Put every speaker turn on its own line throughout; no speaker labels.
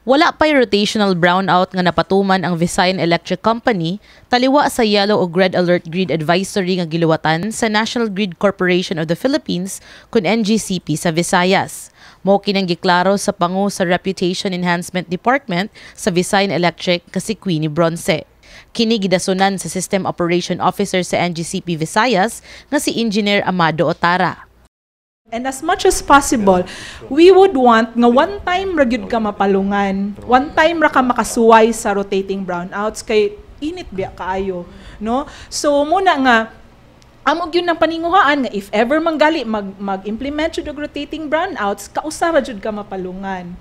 Wala pa'y rotational brownout nga napatuman ang Visayan Electric Company taliwa sa yellow o red alert grid advisory nga giluwatan sa National Grid Corporation of the Philippines kun NGCP sa Visayas. Mao kini ang giklaro sa pangu sa Reputation Enhancement Department sa Visayan Electric nga si Queenie Bronce. Kini gidasunan sa System Operation Officer sa NGCP Visayas nga si Engineer Amado Otara.
And as much as possible, we would want nga one time ra gyud ka mapalungan. One time ra ka makasuway sa rotating brownouts kay init biya kaayo, no? So muna nga amo gyud nang paninguhaan nga if ever manggali mag-implement jud og rotating brownouts, kausa ra jud ka mapalungan.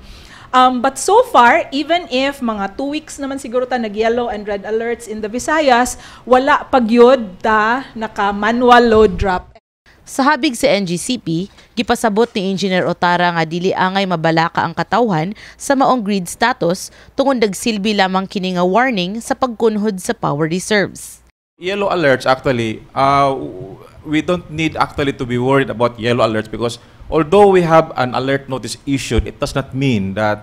But so far, even if mga 2 weeks naman siguro ta nag-yellow and red alerts in the Visayas, wala pa gyud ta naka-manual load drop.
Sa habig sa NGCP, gipasabot ni Engineer Otara nga dili angay mabalaka ang katawhan sa maong grid status tungod nagsilbi lamang kini nga warning sa pagkunhod sa power reserves.
Yellow alerts actually, we don't need actually to be worried about yellow alerts because although we have an alert notice issued, it does not mean that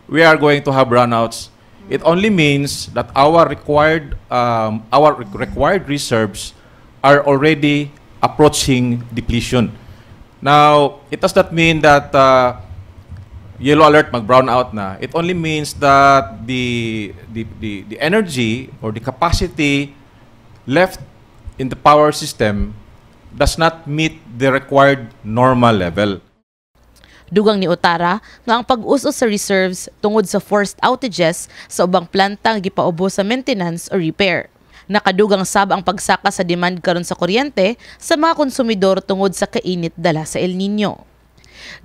we are going to have brownouts. It only means that our required reserves are already approaching depletion. Now, it does not mean that yellow alert mag-brown out na. It only means that the energy or the capacity left in the power system does not meet the required normal level.
Dugang ni Otara nga ang pag-us-os sa reserves tungod sa forced outages sa ubang planta nga gipaubos sa maintenance o repair. Nakadugang sab ang pagsaka sa demand karon sa kuryente sa mga konsumidor tungod sa kainit dala sa El Nino.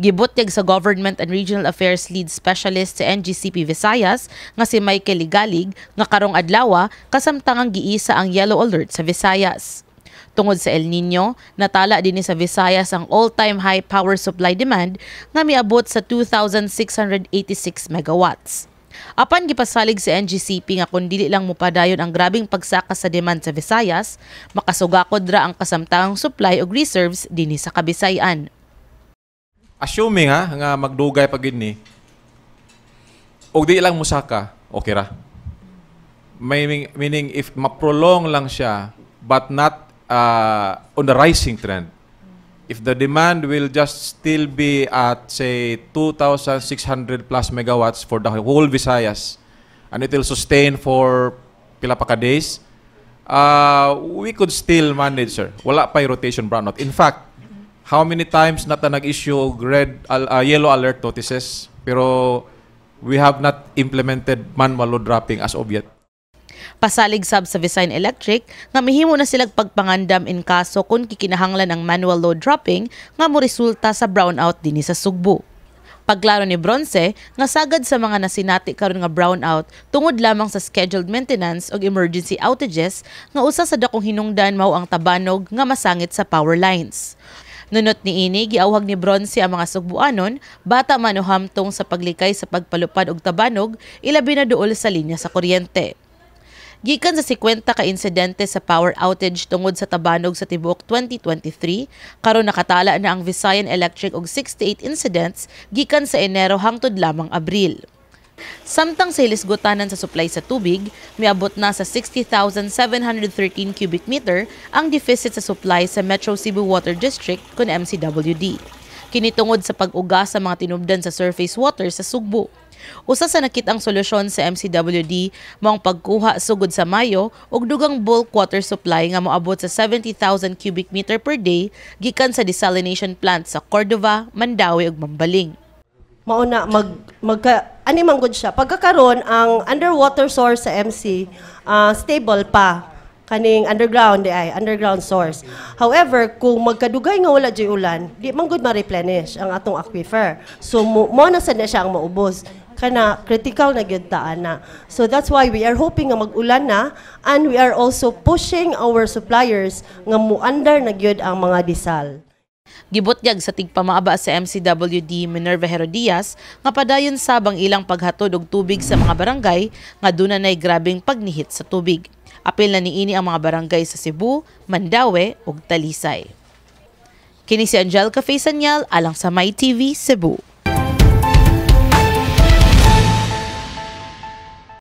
Gibutyag sa Government and Regional Affairs Lead Specialist sa NGCP Visayas nga si Michael Ligalig nga karong adlaw kasamtangang giisa ang yellow alert sa Visayas. Tungod sa El Nino, natala dinhi sa Visayas ang all-time high power supply demand nga miabot sa 2,686 megawatts. Apan gipasalig sa NGCP nga kung dili lang mopadayon ang grabing pagsaka sa demand sa Visayas, makasugakod ra ang kasamtangang supply og reserves dinhi sa Kabisayan.
Assuming ha nga magdugay pa gid ni og di lang musaka, okay ra. Meaning if ma-prolong lang siya but not on the rising trend. If the demand will just still be at, say, 2,600 plus megawatts for the whole Visayas and it will sustain for pila pa ka days, we could still manage, sir. Wala pa yung rotation brownout. In fact, how many times na ta nag-issue og yellow alert notices pero we have not implemented manual load dropping as of yet.
Pasalig sab sa Visayan Electric nga mihimo na silag pagpangandam in kaso kung kikinahanglan ang manual load dropping nga moresulta sa brownout dinhi sa Sugbo. Pagklaro ni Bronce nga sagad sa mga nasinati karon nga brownout tungod lamang sa scheduled maintenance ug emergency outages nga usa sa dakong hinungdan mao ang tabanog nga masangit sa power lines. Nunot niini, giawhag ni Bronce ang mga Sugbuanon, bata man o hamtong, sa paglikay sa pagpalupad og tabanog, ilabi na duol sa linya sa kuryente. Gikan sa 50 ka insidente sa power outage tungod sa tabanog sa tibuok 2023, karon nakatala na ang Visayan Electric og 68 incidents gikan sa Enero hangtod lamang Abril. Samtang sa hilisgutanan sa supply sa tubig, miabot na sa 60,713 cubic meter ang deficit sa supply sa Metro Cebu Water District kun MCWD. Kini tungod sa pag-uga sa mga tinubdan sa surface water sa Sugbo. Usa sa nakitang solusyon sa MCWD mao ang pagkuha sugod sa Mayo og dugang bulk water supply nga moabot sa 70,000 cubic meter per day gikan sa desalination plant sa Cordova, Mandaue ug Mambaling.
Mao na mag magka ani man gud siya pagkakaron, ang underwater source sa MC, stable pa kaning underground di ay underground source. However, kung magkadugay nga wala jud ulan, di man gud ma-replenish ang atong aquifer, so mo na sad na siya ang maubos kana, critical na gyud ta ana. So that's why we are hoping nga mag-ulan na and we are also pushing our suppliers nga muandar na gyud ang mga desal.
Gibutyag sa tigpamaaba sa MCWD Minerva Herodias nga padayon sab ang ilang paghatod og tubig sa mga barangay nga duna nay grabeng pagnihit sa tubig. Apil na niini ang mga barangay sa Cebu, Mandaue ug Talisay. Kini si Angelica Faisaniel alang sa My TV Cebu.